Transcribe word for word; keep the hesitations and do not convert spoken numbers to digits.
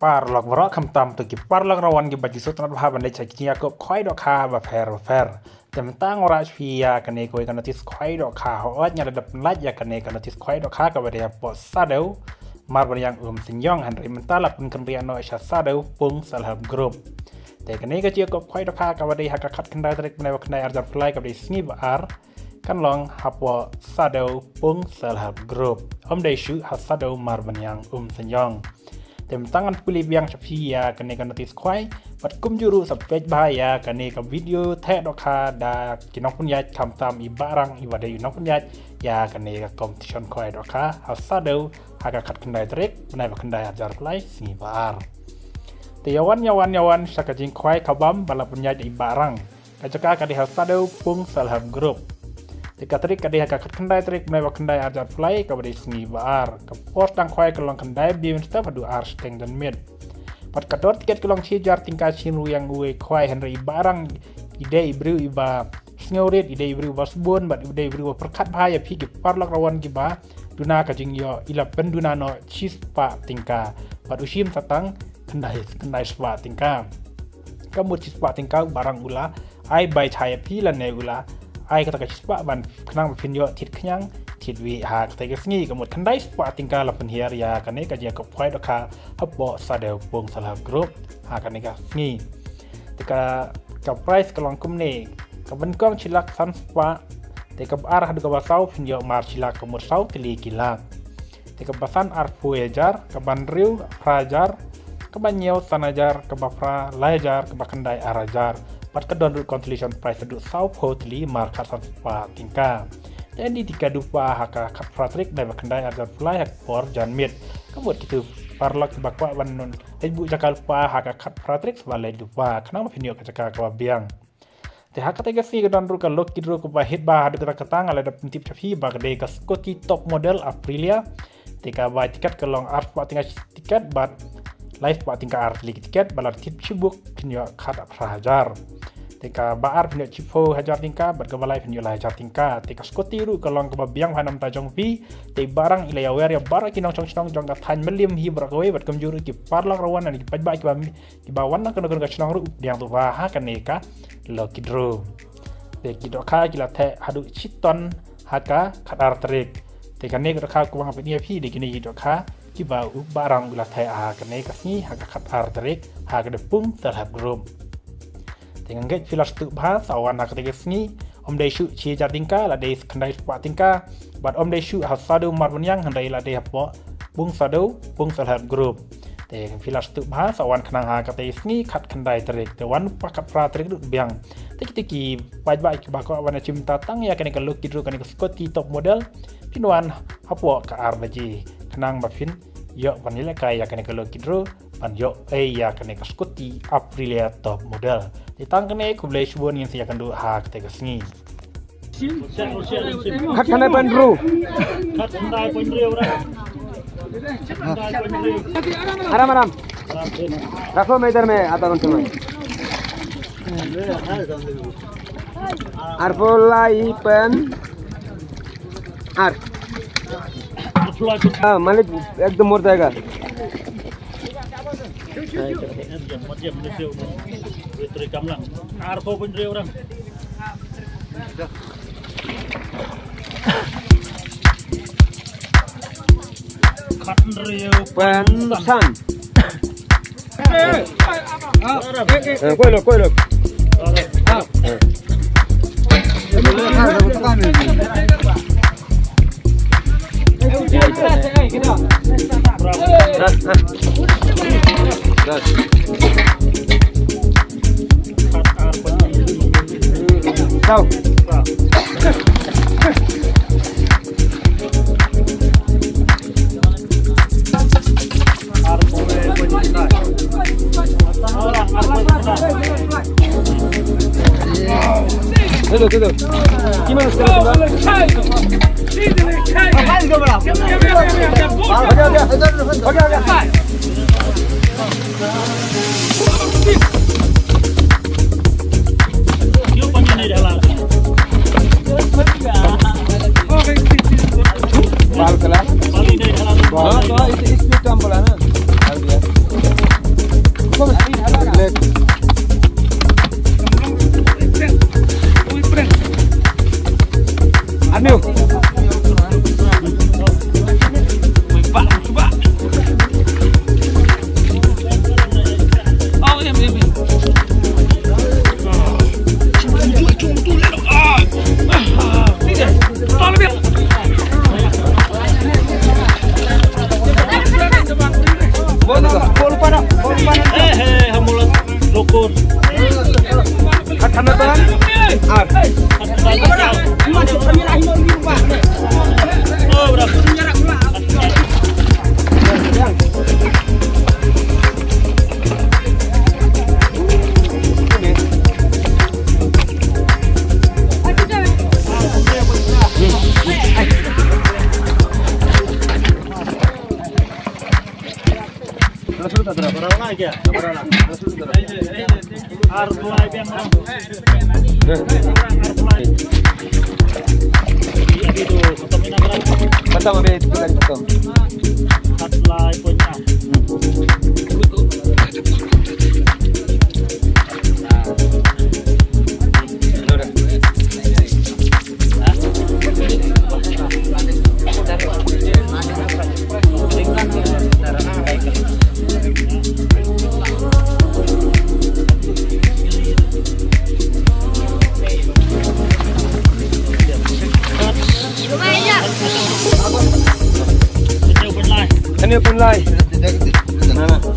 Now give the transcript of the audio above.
Paralok baroh, khamtam to ki paralok rawan kiba ju sngewtynnat bha ban leit sha ki jingïakob khwai dohkha bapher bapher. Te mynta nga wanrah sha phi ïa kane kawei ka notis khwai dohkha. Hooid, nga la dep pynlait ïa kane ka notis khwai dohkha kaba dei hapoh Sadew Marbaniang Umsynïong, hynrei mynta la pynkynriah noh sha Sadew Pung Self Help Group. Te kane ka jingïakob khwai dohkha kaba dei ha ka khatkhyndai tarik bnai ba khyndai arhajar arphew lai kaba dei sngi ba ar, kan long hapoh Sadew Pung Self Help Group, ym dei shuh ha Sadew Marbaniang Umsynïong. Te mynta ngan pule biang sha phi ïa kane ka notis khwai, bad kumjuh ruh sa peit bha ïa kane ka video theh dohkha da ki nongpynïaid, khamtam i Bah Rang iba dei u nongpynïaid ïa kane ka competition khwai dohkha ha Sadew ha ka khatkhyndai tarik bnai ba khyndai arhajar arphew lai sngi ba ar. Te ïa wan, ïa wan, ïa wan sha ka jingkhwai ka bam ba la pynïaid da i Bah Rang. Ka jaka ka dei ha Sadew Pung Self Help Group. Te ka tarik ka dei ha ka khatkhyndai tarik bnai ba khyndai arhajar arphew lai kaba dei sngi ba ar. Ka por tang khwai ka long khyndai baje mynstep haduh ar shiteng janmiet. Bad ka dor tiket ka long shi hajar tyngka shi ryngwiang uwei khwai, hynrei i Bah Rang i dei i briew iba sngewrit, i dei i briew ba sbun bad i dei i briew ba pyrkhat bha ïa phi ki paralok rawan kiba duna ka jingïoh. I la pynduna noh shispah tyngka bad u shim sa tang khyndai, khyndai spah tyngka. Ka mut shispah tyngka u Bah Rang u la ai bai cha ïa phi lane u la ai kata ka shispah ban khnang ba phin ïoh thied khñiang thied wieh ha kata ka sngi. Ka mut khyndai spah tyngka la pynhiar ïa kane ka jingïakob khwai dohkha hapoh Sadew Pung Self Help Group ha kane ka sngi. Te ka, ka prize ka long kumne: kaba nyngkong shi lak san spah, te kaba ar haduh kaba saw phin ïoh mar shi lak, ka mut saw tylli ki lak. Te kaba san arphew hajar, kaba hynriew phra hajar, kaba hynñiew san hajar, kaba phra lai hajar, kaba khyndai ar hajar. Bad ka don ruh consolation prize haduh sawphew tylli mar khatsan spah tyngka. Te ynda ki dupa ha ka khatphra tarik bnai ba khyndai arhajar arphew lai ha ka por janmiet. Ka mut kito ki paralok kiba kwah ban leit buh jaka lypa ha ka khatphra tarik, sngewbha leit lypa khnang ba phin ïoh ka jaka kaba biang. Te ha kata ka sngi ka don ruh ka lucky draw kaba hit bha haduh katta katta. Nga la dep pyntip sha phi ba ka dei ka scooty top model Aprilia. Te ka bai tiket ka long arspah tyngka shi tiket bad laispah tyngka ar tylli ki tiket. Ba la thied shibuk phin ïoh khatphra hajar. Te kaba ar phin ïoh shiphew hajar tyngka bad kaba lai phin ïoh lai hajar tyngka. Te ka scooty ruh ka long kaba biang bha na bynta jong phi. Te i Bah Rang i la ïawer ïa baroh ki nongshong shnong jong ka thaiñ Mylliem hi baroh kawei bad kumjuh ruh ki paralok rawan na ki paidbah kiba kiba wan na kano kano ka shnong ruh u pdiang sngewbha ha kane ka lucky draw. Te ki dohkha ki la theh haduh shi ton ha ka khatar tarik. Te kane ka dohkha kaba nga pyni ïa phi dei kine ki dohkha kiba u Bah Rang u la theh ha kane ka sngi ha ka khatar tarik ha ka Pung Self Help Group. Te nga ngeit phi la sngewthuh bha, sa wan ha kata ka sngi ym dei shuh shi hajar tyngka, la dei khyndai spah tyngka. Bad ym dei shuh ha Sadew Marbaniang, hynrei la dei hapoh Pung Sadew Pung Self Help Group. Te phi la sngewthuh bha, sa wan khnang ha kata ka sngi khatkhyndai tarik. Te wan pat khatphra tarik ruh biang. Te kita ki paidbah kiba kwah ban shim bynta tang ïa kane ka lucky draw, kane ka scooty top model, phin wan hapoh ka ar baje khnang ba phin ïoh ban ïalehkai ïa kane ka lucky draw ban ïoh ei ïa kane ka scooty Aprilia top model. Te tang kane, khublei shibun, ngin sa ïakynduh ha kata ka sngi. Khatkhyndai point hynriew. Aram, aram. Rakho main idhar main aata hoon tumhare. Arphew lai point ar. हाँ, मालिक एकदम मर जाएगा। Point san. Eh, koi lo, koi lo. Hello, hello. Gimana sekarang, Bang? Oke, oke. Oke, oke. Bal kala. Bal, bal, itu, itu tambah lah, nah. Bal dia. New. Ba, ba. Oh, em, em, em. Ah. Ah. Ni deh. Tolong, Bil. Bol, bol, bol, bol, bol. Eh, eh, hamulat. Lokor. Khat khat na ban. Ar. Khatam, abhi khatam. Thank you, Punlai.